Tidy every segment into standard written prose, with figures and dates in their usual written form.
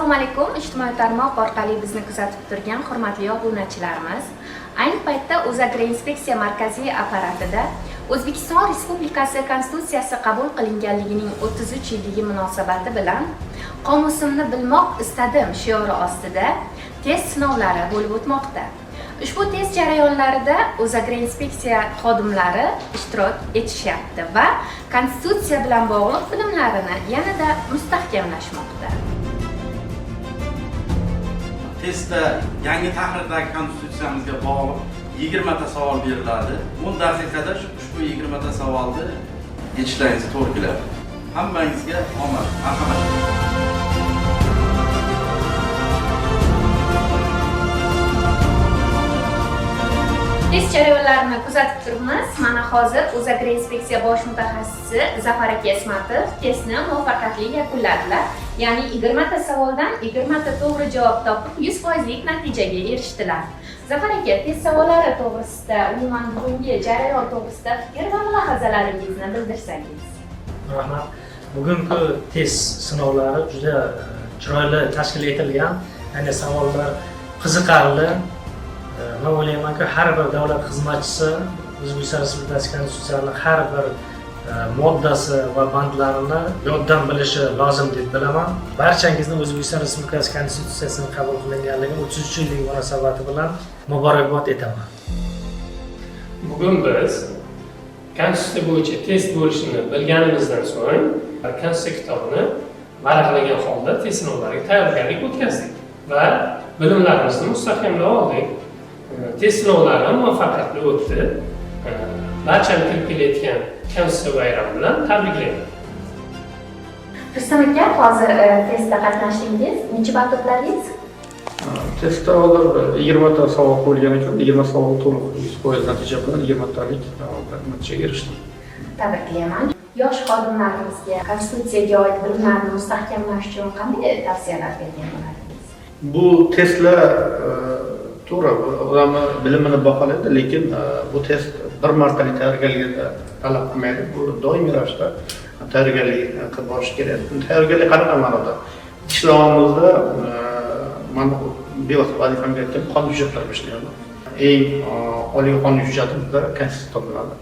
Assalomu alaykum, ijtimoiy tarmoq orqali bizni kuzatib turgan hurmatli obunachilarimiz. Ayni paytda O'zagroinspeksiya markaziy apparatida O'zbekiston Respublikasi Konstitutsiyasi qabul qilinganligining 33 yilligi munosabati bilan "Qomusimni bilmoq istadim" shiori ostida test sinovlari bo'lib o'tmoqda. Ushbu test jarayonlarida O'zagroinspeksiya xodimlari ishtirok etishyapti va Konstitutsiya bilan bog'liq bilimlarini yanada mustahkamlashmoqda. Testda yangi tahrirdagi konstitutsiyamizga bog'liq 20 ta savol beriladi. 10 daqiqada ushbu 20 ta savolni yechishlaringizga to'g'ri keladi. Hammangizga omad, marhamat. Test jarayonlarini kuzatib turibmiz. Mana hozir O'zagroinspeksiya bosh mutaxassisi Zafar aka Ismatov testni muvaffaqiyatli yakunladilar. Ya'ni 20 ta savoldan 20 ta to'g'ri javob topib, 100 lik natijaga erishdilar. Zafar aka, test savollari to'g'risida, umuman bugungi jarayon to'g'risida fikr va mulohazalaringizni bildirsangiz. Rahmat. Bugungi test sinovlari juda chiroyli tashkil etilgan, ya'ni savollar qiziqarli. Man o'ylaymanki, har bir davlat xizmatchisi O'zbekiston Respublikasi Konstitutsiyasining har bir moddasi va bandlarini yoddan bilishi lozim deb bilaman. Barchangizni O'zbekiston Respublikasi Konstitutsiyasining qabul qilinganligi 33 yillik munosabati bilan muborakbod etaman. Bugun biz Konstitutsiya bo'yicha test bo'lishini bilganimizdan so'ng Konstitutsiya kitobini varaqlagan holda test sinovlariga tayyorgarlik o'tkazdik va bilimlarimizni mustahkamlab oldik. Test sinovlari muvaffaqiyatli o'tdi. Barchani kirib kelayotgan Konstitutsiya bayrami bilan tabriklayman. Rustam aka, hozir testda qatnashdingiz. Necha ball to'pladingiz? Testda hozir 20 ta savol qo'yilgan ekan, 20 savol to'liq 100% natija bilan 20 talik natijaga erishdim. Tabriklayman. Yosh xodimlarimizga Konstitutsiyaga oid bilimlarni mustahkamlash uchun qanday tavsiyalar bergan bo'lardingiz? Bu testlar to'g'ri, odamni bilimini baholaydi, lekin bu test bir martalik tayyorgarlikni talab qilmaydi. Bu doimiy ravishda tayyorgarlik qilib borish kerak. Tayyorgarlik qanaqa ma'noda? Ish davomida man bevosita vazifamga aytgan qonun hujjatlari ishlayman. Eng oliy qonun hujjati bizda Konstitutsiya hisoblanadi.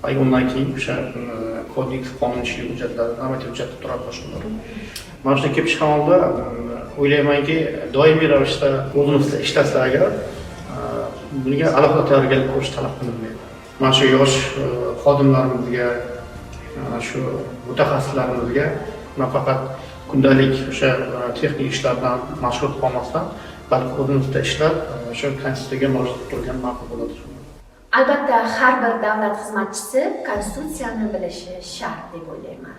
Va undan keyin o'sha kodeks, qonunchilik hujjatlari, normativ hujjatlar turadi, boshqalar. Mana shundan kelib chiqqan holda o'ylaymanki, doimiy ravishda o'zini ustida ishlasa agar, bunga alohida tayyorgarlik ko'rish talab qilinmaydi. Mana shu yosh xodimlarimizga, shu mutaxassislarimizga nafaqat kundalik o'sha texnik ishlar bilan mashg'ul qolmasdan, balki o'zini ustida ishlab, o'sha Konstitutsiyaga murojaat qilib turgan ma'qul bo'ladi. Albatta, har bir davlat xizmatchisi Konstitutsiyani bilishi shart deb o'ylayman.